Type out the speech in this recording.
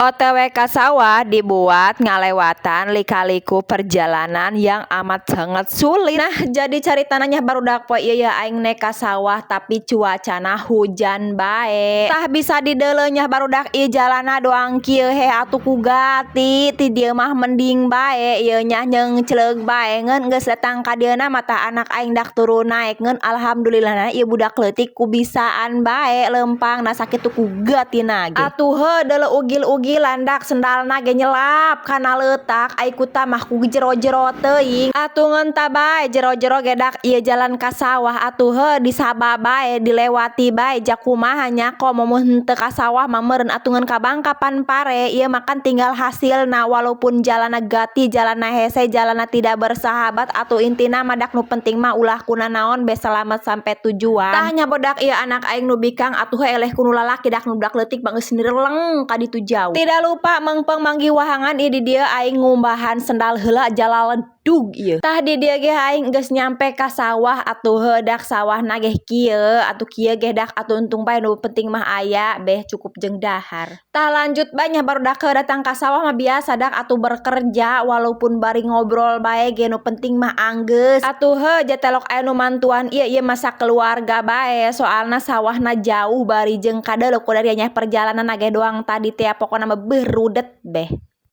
OTW ka sawah dibuat ngalewatan lika-liku perjalanan yang amat sangat sulit. Nah, jadi caritana nya, barudak, poe ieu ya aing nek ka sawah, tapi cuacana hujan bae. Tah, bisa dideuleu nya, barudak, ieu jalana doang kieu he atuh ku gati ti dieu mah mending bae ieu nya, nyeungcleug bae. Ngeun geus datang ka dieu mah anak aing dak turun naek, ngeun alhamdulillah ieu budak leutik ku bisaan bae lempang. Nah, sakitu ku gatina ge atuh heuh, deuleu ugil-ugilan dak, sendalna ge nyelap kana leutak, ai ku mah ku jero-jero teuing atuh. Ngeun tah bae jero-jero ge dak ieu jalan ka sawah atuh heuh, disaba bae, dilewati bae, jakumaha nya, komo mun henteu ka sawah mah meureun atuh. Ngeun kabangkapan pare ieu mah kan tinggal hasilna, walaupun jalanna gati, jalanna hese, jalanna tidak bersahabat, atuh intina mah dak nu penting mah ulah kunanaon be selamat sampai tujuan. Tah nya, bodak, ieu anak aing nu bikang atuh eleh ku nu lalaki, dak nu budak leutik mah geus nireleng ka ditu jauh. Tidak lupa mengpeng manggih wahangan ieu, di dieu aing ngumbahan sendal heula, jalaledug ieu. Tah, di dieu ge aing geus nyampe ka sawah atuh heuh, dak sawahna ge kieu atuh, kieu ge dak atuh untung bae, nu penting mah aya beh cukup jeung dahar. Tah, lanjut bae nya, barudak. Datang ka sawah mah biasa dak atuh bekerja walaupun bari ngobrol bae ge, nu penting mah anggeus atuh heuh. Jatelok aya nu mantuan ieu, ieu masa keluarga bae, soalna sawahna jauh bari jeung kadeuleu ku nya perjalanan ge doang tadi teh, pokona mah beuh rudet beh.